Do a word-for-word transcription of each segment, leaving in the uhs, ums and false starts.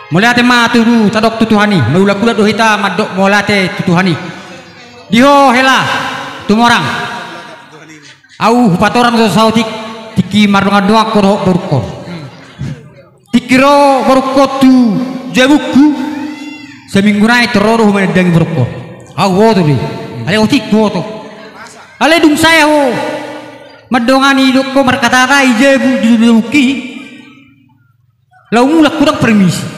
Mauliate ma tutu, tadok tu Tuhan i. Marulat-ulat do hita mandok mauliate tu Tuhan i. Di ho hela Tumorang, ahu hupatorang do saotik tingki mardongan-dongan ho dohot borungkon. Tingki ro borungkon tu jabungku, saminggu nai tor ro do humanandangi borungkon. Ahu huboto do i. Alai otik huboto. Alai dung sae ahu mandongani, didok ho markata-kata i jabu di jabungki, laho mulak hudang permisi.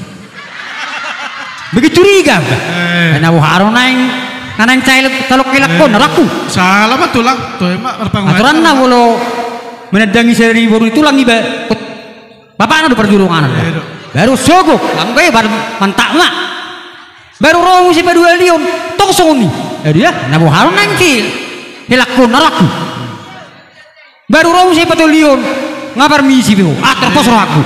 Bagi curiga. Eh. Na boha do naeng, na naeng calok helakkon, eh, na ro aku. Salah ma tulang. Toe ma marpanguatan. Aturanna molo manandangi sadari boru ni tulang iba, bapakna do parjolo donganan. Eh, do. Baru sogok, anggo i baru mantap ma. Baru ro muse paduahon, tong songon i. Jadi ya, na boha do naeng helakkon, na ro aku. Baru ro muse patoluhon, nga parmisi be ho. Ah, terpos rohangku.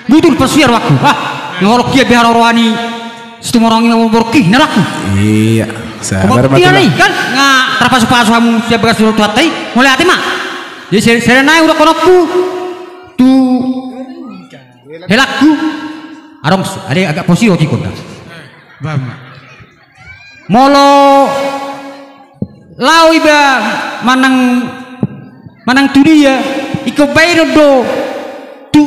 Butul pasiar rohangku. Ah, nga holong hian be haroa roha ni si Tumorang i, na borungki, na ro aku. Iya, sabar ma tulang. Kan nga tarpasu-pasu hamu sian bagas ni Tuhanta i, mauliate ma. Jadi sada nai hudokhononku tu helakku. Adong, ade agak posi otik on da. Bama. Molo laho iba manang, manang tu dia, ingkon baenon do tu,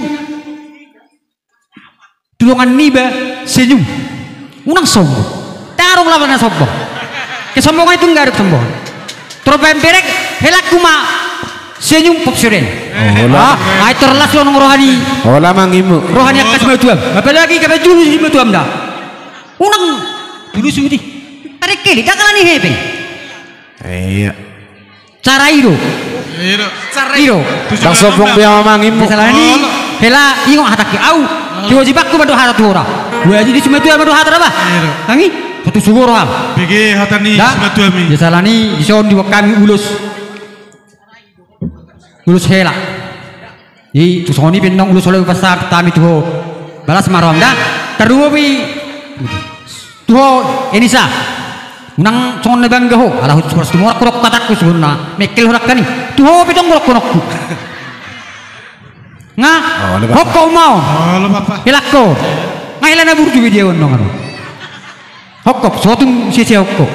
tu dongan niba senyum. Unang sombong. Ndang adong laho na sombong. Kesombongan itu nggak ada kesombongan. Tor baen berek, helakku ma senyum pop sude. Oh, hola. Ah, ai tor las do annon roha ni. Hola mangimu. Roha ni angka simatuam. Apalagi gabe julu simatuam da. Unang julu sudi. Tarik kiri, dakala ni hepeng. Iya. Cara i do. Iya do. Cara i do. Ndang sombong be amang imu. Masalah ni, hela, ingot hatangki au. Kewajibanku mandok hata tu ho ra. Wajib ni simatua mandok hata ra ba. Iya do. Tangi. Satu sugoro ha. Bege hata ni simatua mi. Masalah ni, dison dibuat hami ulos. Ulos hela. I tu songon i pe annon ulos hela hupasahat hami tu ho. Balas ma roham da. Tarlumobi tu ho Enisa. Unang songon na bangga ho. Ala hut suparas tu morak hudok hatangku songon na mengkel ho dangka ni. Tu ho pe tong hudok honokku. Nga. Hokok ma on. Helakko. Nga hela na burju be dia on annon. Hokok. Sotung sia-sia hokok.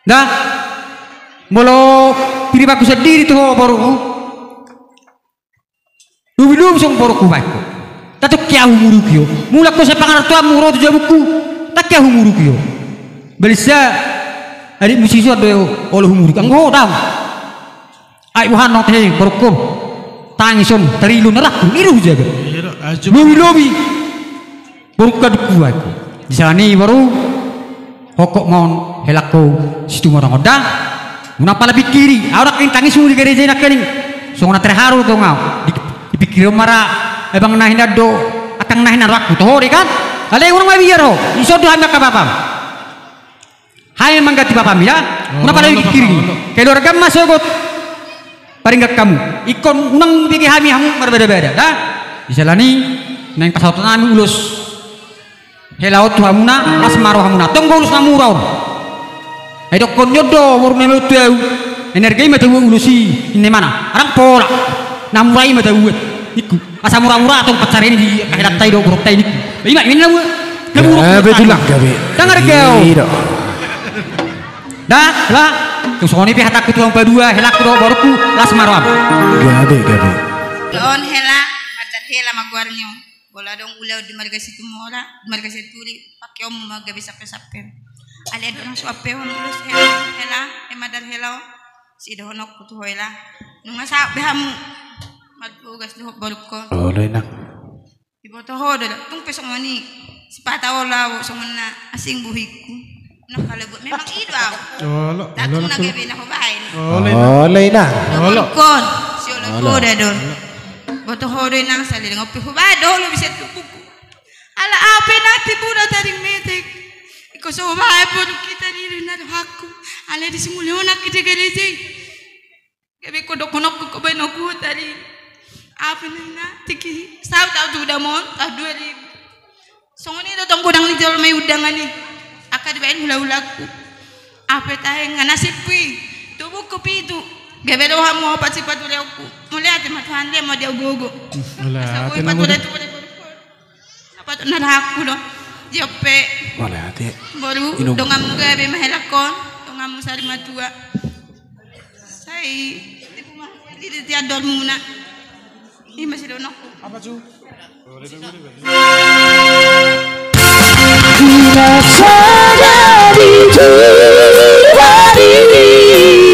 Da, molo piribanku sandiri tu ho boruku. Lobi-lobi songon borungku baen ho. Tatungki ahu humuruki ho. Mulak ho sian pangarantoanmu ro tu jabungku. Tangki ahu humuruki ho. Balisa adikmu sisuan do olo humuruki. Anggo ho daong. Ai boha annon tehe borungku. Tangis on, tarilu na rangku, iru jaga. Lobi-lobi. Boru kadukku ahu. Di sana ni boru, hokok ma on helakko si Tumorang on da. Unang pala pingkiri, au nangkin tangismu di gareja i nangkining. Songon na terharu tong au. Di, dipingkiri on ma ra, abang na hinan do, angkang na hinan rangku, toho de kan? Alai unang mabiar ho, dison do hami angka bapam. Hami mangganti bapam i da. Unang pala pingkiri. Keluargam ma sogot. Paringgat hamu. Ingkon unang bege hami hamu marbada-bada da. Di sana ni naeng pasahaton hami ulos hela on tu hamuna, las ma rohamuna. Tong do ulos na mura on. Ai dokkon ni on do boru na mate tu ahu. Ai na arga i ma tabuat ulos i, inna imana. Arang pola. Na mura i ma tabuat. Ningku. Asa mura-mura tong pansarian i di angka helanta i dohot borunta i ningku. Ima, ima na mura. Gabe tulang gabe. Ndang arga on. Da, hela. Tu songon i pe hatangku tu hamu padua, helakku dohot borungku, las ma roham. Gabe, gabe. On hela, mandar hela ma goarni on. Molo adong ulaon di marga Situmorang, di marga Sianturi, pakeonmu ma gabe sampe-sampe. Alai adong na so ampehon ulos hela, hela, e mandar hela on. Sidohononku tu ho hela. Nunga saut be hamu marbogas dohot borungkon. Olo inang. Diboto ho do, tung pe songon i. Sipata olo au songon na asing bohingku. Nunga pala buat memang i do au. Olo, olo. Tung na gabe na hubaen. Olo inang. Olo inang. Olo. Borungkon, siolo ho da do. Boto ho do inang, saleleng on pe hubaen do ho lobi sian tubuku. Ala au pe na tibu na taring metek. Ingkon so hubaen borungki, tarilu na rohangku. Alai disumuli ho nangkin di gareja i. Gabe hudok honokku, ingkon baenonku ho tarilu. Au pe na tingki saut au tu udam on, taon dua ribu. Songon i do tong godang ni jolma i undangan i. Angka dibaen hula-hulangku. Au pe tahe nga nasibku i. Tubuku pitu. Gabe do hamu opat sipatureonku. Mauliate ma Tuhan, dia ma dia gogo. Mauliate. Asa boi pature-ture. Na dohakku do. Jope. Wala ate. Boru, inum. Donganmu gabe ma helangkon. Donganmu sari matua. Sai, di tiandor muna. Ima sidohononku. Apa tu? Ina sada di Tuhan ini.